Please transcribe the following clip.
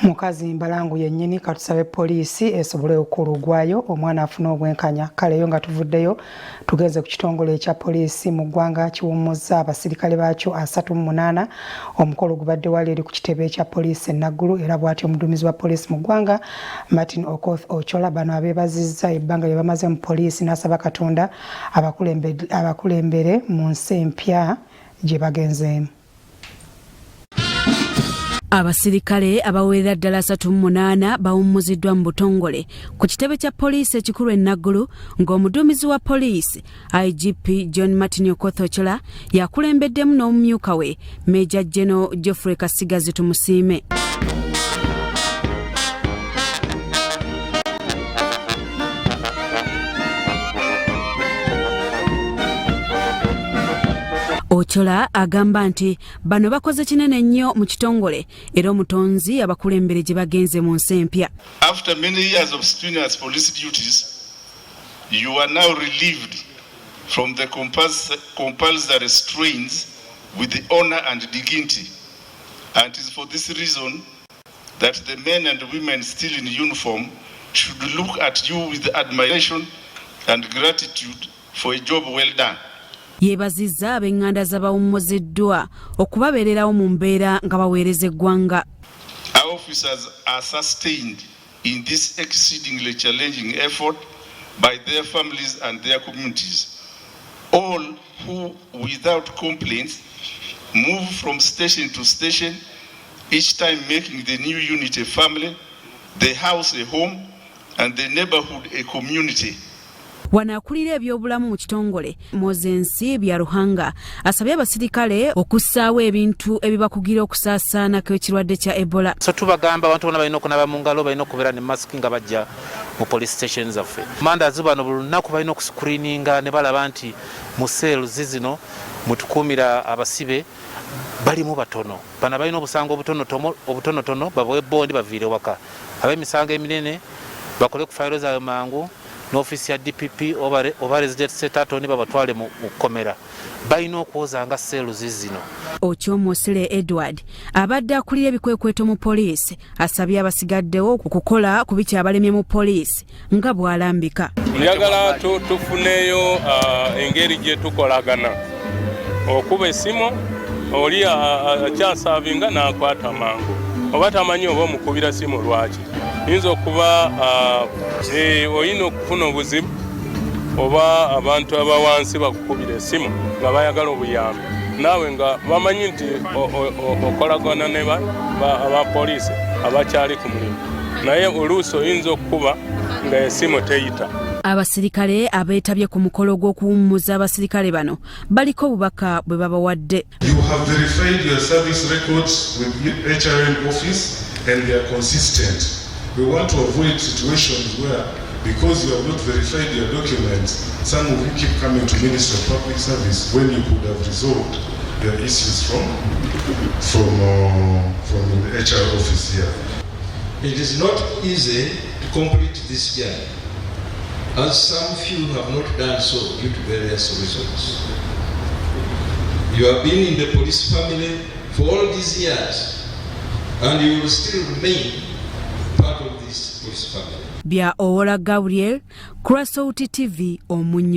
Mukazi mbalangu yennyini. Katusabe poliisi esobole okukola ogwayo, omwana afune obwenkanya. Kale eyo nga tuvuddeyo, tugenze ku kitongole ekya poliisi mu ggwanga kiwummuzza abasirikale baakyo 38. Omukolo gubadde wali eri ku kitebe ekya poliisi e Naggulu, era bw'atyo omuduumizi wa poliisi mu ggwanga Martin Okoth Ochola bano abeebazizza ebbanga lye bamaze mu poliisi, n'asaba Katonda abakulembere mu nsi empya gye bagenzeemu. Abasirikale abawerera ddala 38 bawummuziddwa mu butongole ku kitebe kya poliisi ekikulu e Naggulu, ng'omuduumizi wa poliisi IGP John Martin Okoth Ochola yakulembeddemu n'omumyuka we Major General Geoffrey Kasigazi Tumusiime. Ochola agamba nti bano bakoze kinene nnyo mu kitongole era omutonzi abakulembere gye bagenze mu nsi empya. After many years of strenuous police duties, you are now relieved from the compulsory strains with the honor and dignity. And it is for this reason that the men and women still in uniform should look at you with admiration and gratitude for a job well done. Yeebazizza ab'eŋŋanda z'abawummuziddwa okubabeererawo mu mbeera nga baweereza eggwanga. Our officers are sustained in this exceedingly challenging effort by their families and their communities, all who, without complaints, move from station to station, each time making the new unit a family, the house a home, and the neighborhood a community. Wano akulira ebyobulamu mu kitongole Moses Byaruhanga asabye abasirikale okussaawo ebintu ebibakugira okusaasaana kw'ekirwadde kya Ebola. So tubagamba abantu bonna balina okunaaba mu ngalo, balina okubeera ne masiki nga bajja mu police station zaffe. Commanders bano buli lunaku balina okuscreeninga ne balaba nti mu cells zino mutukuumira abasibe balimu batono. Bano balina obusango obutonotono babawe bondi baviire waka, ab'emisango eminene bakole ku fayiro zaabwe mangu n'ofiisi ya DPP oba resident state attorney babatwale mu kkomera. Balina okwozanga cells zino. Okyomosile Edward abadde akulira ebikwekweto mu poliisi asabye abasigaddewo okukola ku bikyabalemye mu poliisi nga bw'alambika. Njagala tufuneyo engeri gye tukolagana, okuba essimu oli akyaservinga n'akwata mangu, oba tamanyi oba omukubira simu lwaki. Yinza okuba olina okufuna obuzibu oba abantu abawansi bakukubira essimu nga bayagala obuyambi, naawe nga bamanyi nti okolagana ne abapoliisi abakyali ku mulimu, naye oluusi oyinza okukuba nga essimu teyita. Abasirikale abeetabye ku mukolo gw'okuwummuza abasirikale bano baliko obubaka bwe babawadde. You have verified your service records with HRM office and they are consistent. We want to avoid situations where, because you have not verified your documents, some of you keep coming to Ministry of Public Service when you could have resolved your issues from the HR office here. It is not easy to complete this journey, as some few have not done so due to various reasons. You have been in the police family for all these years, and you will still remain part of this police family. Bya Owola Gabriel, Crasouti TV, Omunyo.